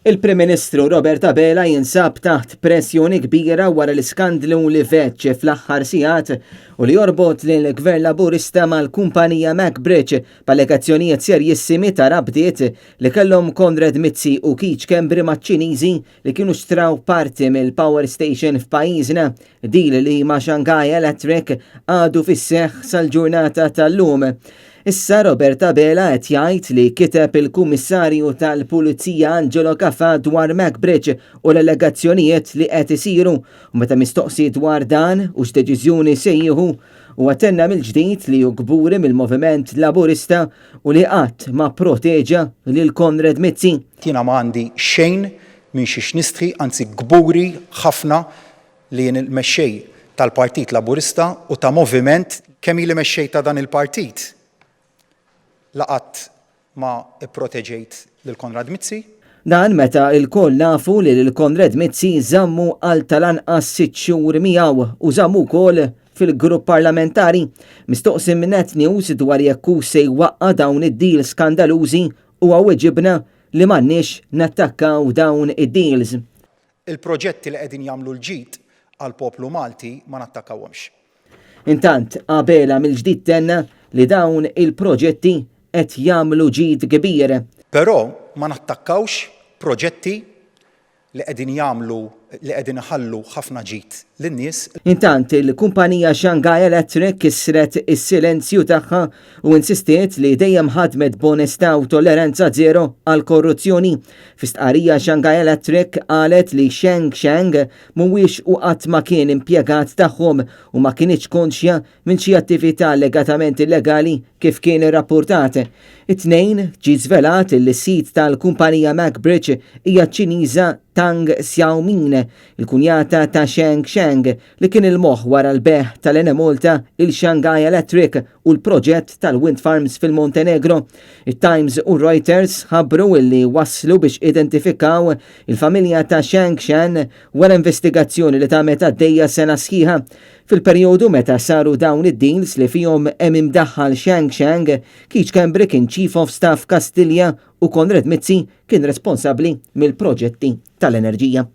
Il-Prim Ministru Robert Abela jinsab taħt pressjoni kbira wara l-iskandlu li feġġ fl-aħħar sigħat u li jorbot lill-Gvern Laburista mal-kumpanija Macbridge b'allegazzjonijiet serjissimi ta' rabtiet li kellhom Konrad Mizzi u Keith Schembri maċ-Ċiniżi li kienu xtraw parti mill-power station f'pajjiżna, deal li ma' Shanghai Electric għadu fis-seħħ sal-ġurnata tal-lum. Issa Robert Abela qed jgħid li kiteb il-Kummissarju tal-Pulizija Angelo Gafà dwar Macbridge u l-allegazzjonijiet li qed isiru u meta mistoqsi dwar dan u x'deċiżjoni se jieħu, huwa tenna mill-ġdid li hu kburi mill-Moviment Laburista u li qatt ma pproteġa lil Konrad Mizzi. Jiena ma għandi xejn minn xiex nistħi, anzi kburi ħafna li jien il-mexxej tal-Partit Laburista u ta' moviment. Kemm ili mexxej ta' dan il-partit la qatt ma pproteġejt lil Konrad Mizzi. Dan meta lkoll nafu li lil Konrad Mizzi żammu għal tal-anqas sitt xhur miegħu u żammu wkoll fil-grupp parlamentari. Mistoqsi minn Net News dwar jekk hux se jwaqqa' dawn id-deals skandalużi huwa weġibna li m'għandniex nattakkaw dawn id-deals. Il-proġetti li qegħdin jagħmlu l-ġid għall-poplu Malti ma nattakkawhomx. Intant, Abela mill-ġdid tenna li dawn il-proġetti qed jagħmlu ġid kbir. Però ma nattakkawx proġetti li qegħdin jagħmlu li qegħdin iħallu ħafna ġid lin-nies. Intant, il-kumpanija Shanghai Electric kisret is-silenzju tagħha u insistiet li dejjem ħadmet b'onestà u tolleranza zero għall-korruzzjoni. Fi stqarrija Shanghai Electric qalet li Sheng Sheng mhuwiex u qatt ma kien impjegat tagħhom u ma kinitx konxja minn xi attività allegatament illegali kif kien irrappurtat. It-Tnejn, ġie żvelat li s-sid tal-kumpanija Macbridge hija ċ-Ċiniża Tang Xiaomin, il-kunjata ta' Sheng Sheng, li kien il-moħħ wara l-bejgħ tal-Enemalta, il-Shanghai Electric u l-proġett tal-wind farms fil-Montenegro. It-Times u Reuters ħabbru li waslu biex identifikaw il-familja ta' Sheng Shan wara investigazzjoni li tamet għaddejja sena sħiħa. Fil-perjodu meta saru dawn id-deals li fihom hemm imdaħħal Sheng Sheng, Keith Schembri kien Chief of Staff Kastilja u Konrad Mizzi kien responsabbli mill-proġetti tal-enerġija.